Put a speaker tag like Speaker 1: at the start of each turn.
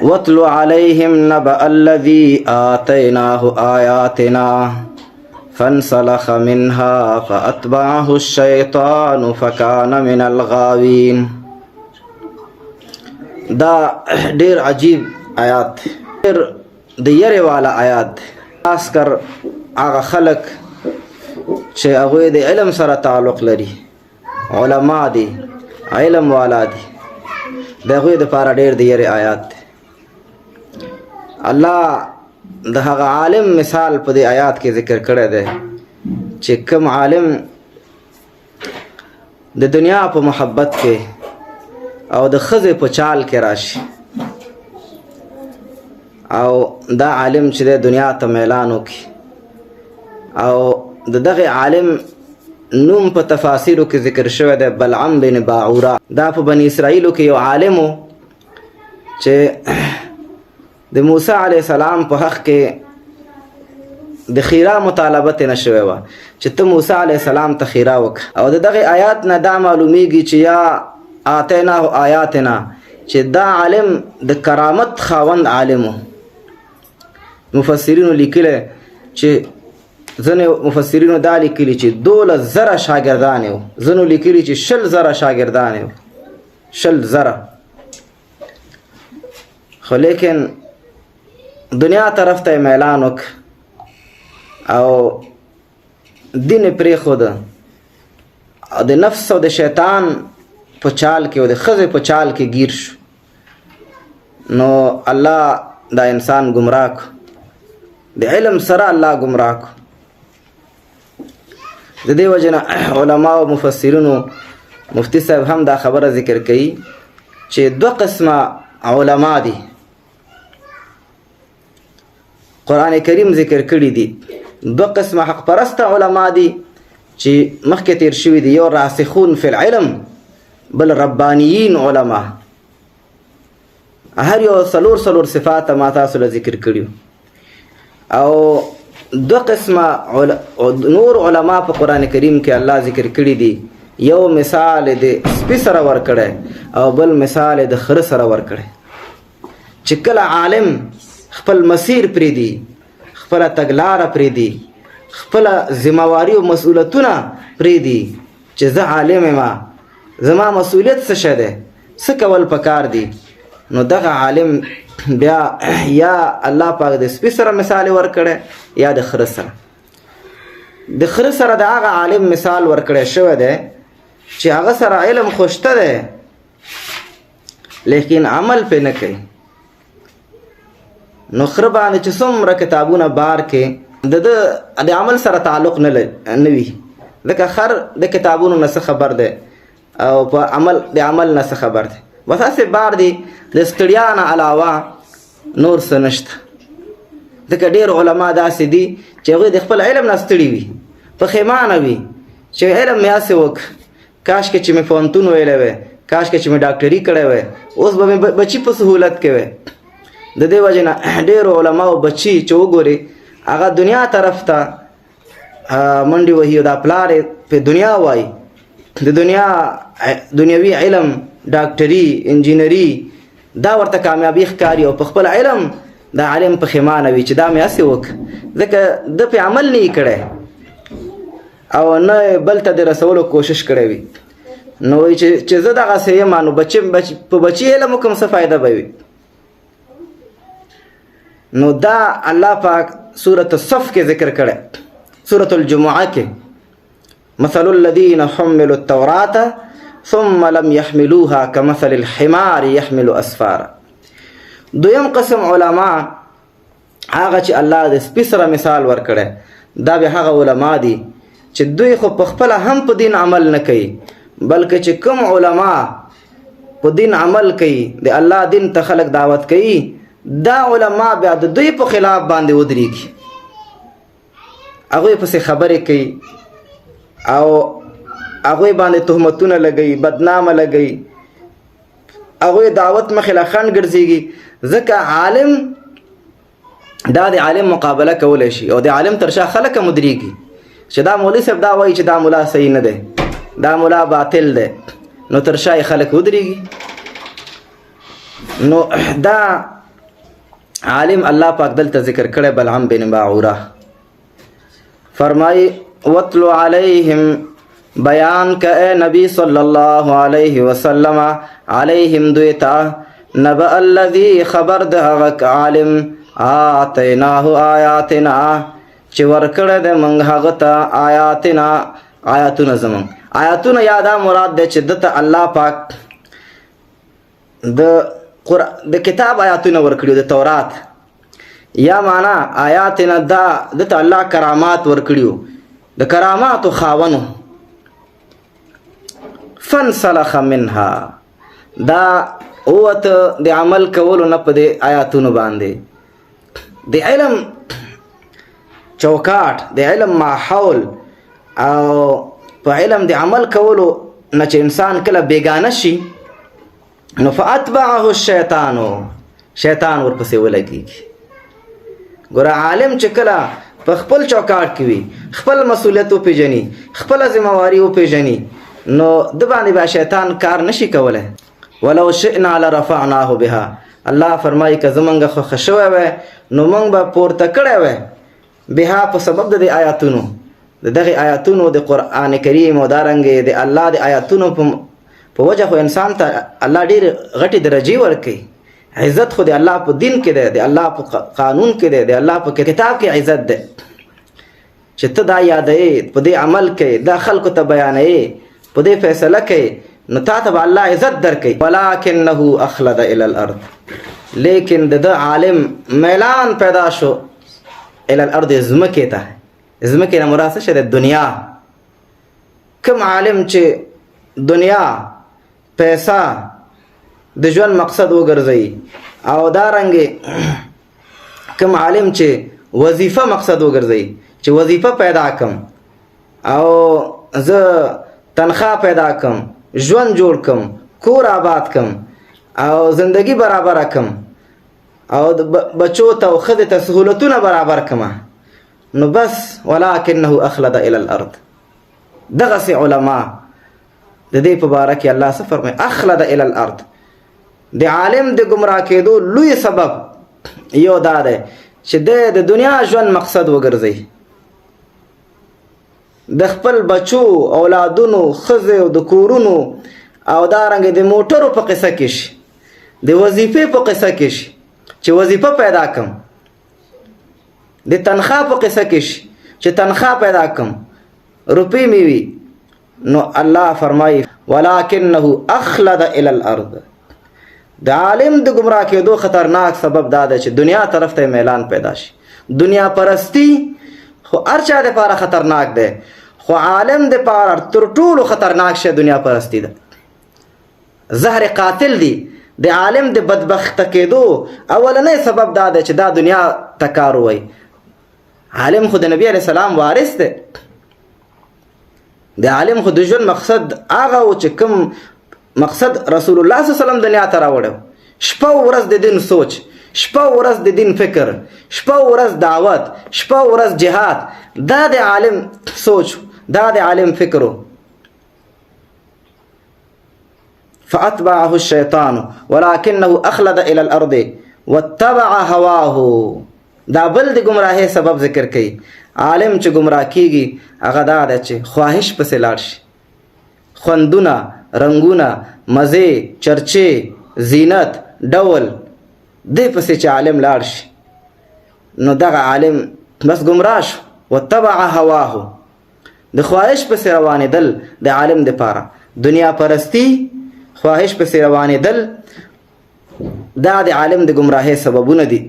Speaker 1: واتل عليهم نبأ الذي آتيناه آياتنا فانسلخ منها فأتبعه الشيطان فكان من الغاوين. دا ډیر عجیب آیات، ډیر د یری والا آیات دی. خاص کر هغه خلک چې هغوی د علم سره تعلق لري، علما دي، علم والا دي، د هغوی دپاره ډېر د یرې آیات دی. الله د هغه عالم مثال په دې آیات کې ذکر کړی دی چې کوم عالم د دنیا په محبت کې او د ښځې په چال کې راشي، او دا عالم چې د دنیا ته میلان وکړي، او د دغه عالم نوم په تفاسیرو کې ذکر شوی دی، بلعم بن باعورا. دا په بني اسرائیلو کې یو عالم و چې د موسی علیه السلام په حق کې د خیرا مطالبه ترې نه شوې وه چې ته موسی علیه السلام ته خیرا وکړه. او د دغه آیات نه دا معلومیږي چې یا آتیناه آیاتنا، چې دا عالم د کرامت خاوند عالم و. مفسرینو لیکلی چې ځینې مفسرینو دا لیکلي چې 12,000 شاګردان یې وو، ځینو لیکلي چې 20,000 شاګردان یې وو، 20,000. خو لیکن دنیا طرف ته یې میلان وکړ او دین یې پرېښود، او د نفس او د شیطان په چال کې او د ښځې په چال کې ګیر شو. نو الله دا انسان ګمراه کړو، د علم سره الله ګمراه کړو. د دې وجې نه علما او مفسرینو، مفتی صاحب هم دا خبره ذکر کوي چې دوه قسمه علما دي، قرآن کریم ذکر کړي دي. دوه قسمه حق پرسته علما دي چې مخکې تیر شوي دي، یو راسخون فی العلم، بل ربانیین علما. هر یو څلور څلور صفات ما تاسو له ذکر کړیو. او دوه قسمه نور علما په قرآن کریم کې الله ذکر کړي دي. یو مثال د سپي سره ورکړی او بل مثال د خره سره ورکړی، چې کله عالم خپل مسیر پرېږدي، خپله تګلاره پرېږدي، خپله ذمهواري او مسؤلیتونه پرېږدي چې زه عالم یم، زما مسؤلیت څه شی دی، څه کول پکار دي، نو دغه عالم بیا یا الله پاک د سپي سره مثال ورکړی یا د خره سره. د خره سره د هغه عالم مثال ورکړی شوی دی چې هغه سره علم خو شته دی لیکن عمل پې نه کوي. نو خره باندې چې څومره کتابونه بار کې، د ده د عمل سره تعلق نه نه وي، ځکه خر د کتابونو نه څه خبر دی او په عمل د عمل نه څه خبر دی، بس هسې بار دی، د ستړیا نه علاوه نور څه نشته. ځکه ډېر علما داسې دي چې هغوی د خپل علم نه ستړي وي، پښیمانه وي چې علم مې هسې وکړ، کاش کې چې مې پوهنتون ویلی وی، کاش کې چې مې ډاکټري کړی وی، اوس به مې بچي په سهولت کې وی. د دې وجې نه ډېرو علماو بچي چې وګوري هغه دنیا طرف ته منډې وهي، او دا پلار یې په دنیا وایي، د دنیا دنیوي علم، ډاکټري، انجینري، دا ورته کامیابي ښکاري، او په خپل علم دا عالم پښیمانه وي چې دا مې هسې وکړ، ځکه ده پې عمل نه یې کړی او نه بل ته د رسولو کوشش کړی وي. نو وایي چې زه دغسې یم، نو بچي په بچي علم وکړم څه فایده به وي؟ نو دا الله پاک سورة الصف کې ذکر کړی، سورة الجمعه کې، مثل الذين حملوا التوراة ثم لم يحملوها كمثل الحمار يحمل أسفارا. دویم قسم علما هغه چې الله د سپي سره مثال ورکړی، دا به هغه علما دي چې دوی خو په خپله هم په دین عمل نه کوي، بلکې چې کوم علما په دین عمل کوي، د الله دین ته خلک دعوت کوي، دا علما بیا د دوی په خلاف باندې ودرېږي، هغوی پسې خبرې کوي او هغوی باندې تهمتونه لګوي، بدنامه لګوي، هغوی دعوت مخې له خنډ ګرځېږي. ځکه عالم دا د عالم مقابله کولی شي، او د عالم تر شا خلک هم ودرېږي چې دا مولوي صاحب دا وایي چې دا ملا صحیح نه دی، دا ملا باطل دی، نو تر شا یې خلک ودرېږي. نو دا عالم الله پاک دلته ذکر کړی بلعم بن باعوره. فرمای وتلو علیهم، بیان ک اے نبی صلی الله علیه وسلم، علیهم دوی ته، نبأ الذی، خبر د هغه عالم، آتیناه آیاتنا، چې ورکړی دی موږ هغه ته آیاتنا، آیاتونه زموږ. آیاتونه یا دا مراد دی چې دته الله پاک د د کتاب آیاتونه ورکړي، د تورات، یا معنا آیاتنا دا دته الله کرامات ورکړیو، د کراماتو خاونو. فانسلخ منها، دا اوت د عمل کولو نه په دې آیاتونو باندې. د علم چوکاټ، د علم ماحول او په علم د عمل کولو نه چې انسان کله بیګانه شي، نو فاتبعه الشیطان، شیطان ورپسې ولګیږي. ګوره، عالم چې کله په خپل چوکاټ کې وي، خپل مسؤلیت وپیژني، خپله ذمهواري وپیژني، نو د باندې بیا شیطان کار نشي کولی. ولو شئنا لرفعناه بها، الله فرمایي که زمونږ خوښه شوی وی نو موږ به پورته کړی وی بها، په سبب د دې آیاتونو، د دغه آیاتونو، د قرآن کریم او دارنګې د الله د آیاتونو په وجه خو انسان ته الله ډېر غټې درجې ورکوي. عزت خو د الله په دین کې دی، د الله په قانون کې دی، د الله په کتاب کې عزت دی. چې ته دا یادوې، په دې عمل کوې، دا خلکو ته بیانوې، په دې فیصله کوې، نو تا ته به الله عزت درکوي. ولکنه اخلد الی الارض، لیکن د ده عالم میلان پیدا شو الی الارض، ځمکې ته. ځمکې نه مراد څه شی دی؟ دنیا. کوم عالم چې دنیا، پیسه د ژوند مقصد وګرځوي، او دارنګې کوم عالم چې وظیفه مقصد وګرځوي، چې وظیفه پیدا کم او زه تنخوا پیدا کم، ژوند جوړ کم، کور آباد کم او زندگی برابره کم او بچو ته او ښځې ته سهولتونه برابر کم، نو بس ولکنه اخلد الی الارض. دغسې علما د دې په باره کې الله څه فرمایي؟ اخلد الی الارض. د عالم د ګمراه کېدو لوی سبب یو دا دی چې دی د دنیا ژوند مقصد وګرځي، د خپل بچو، اولادونو، ښځې او د کورونو او دارنګه د موټرو په قصه کې شي، د وظیفې په قصه کې شي چې وظیفه پیدا کم، د تنخوا په قصه کې شي چې تنخوا پیدا کم، روپۍ مې وي. نو الله فرمایي ولکنه اخلد الی الارض. د عالم د ګمراه کېدو خطرناک سبب دا دی چې دنیا طرف ته میلان پیدا شي. دنیا پرستی خو هر چا دپاره خطرناک دی، خو عالم دپاره تر ټولو خطرناک شی دنیا پرستی ده، زهر قاتل دی. د عالم د بدبخته کېدو اولنی سبب دا دی چې دا دنیا ته کار وایي. عالم خو د نبی علیه السلام وارث دی. د عالم خو د ژوند مقصد هغه و چې کوم مقصد رسول الله صلی الله علیه وسلم دنیا ته راوړی. شپه ورځ د دین سوچ، شپه ورځ د دین فکر، شپه ورځ دعوت، شپه ورځ جهاد، دا د عالم سوچ، دا د عالم فکر. فأتبعه الشیطان ولكنه أخلد إلى الأرض واتبع هواه. دا بل د ګمراهۍ سبب ذکر کوي. عالم چې ګمراه کیږي هغه دا ده چې خواهش پسې لاړ شي، خوندونه، رنګونه، مزې، چرچې، زینت، ډول، دې پسې چې عالم لاړ شي، نو دغه عالم بس ګمراه شو. واتبع هواه، د خواهش پسې روانېدل د عالم دپاره، دنیا پرستی، خواهش پسې روانېدل، دا د عالم د ګمراهۍ سببونه دي.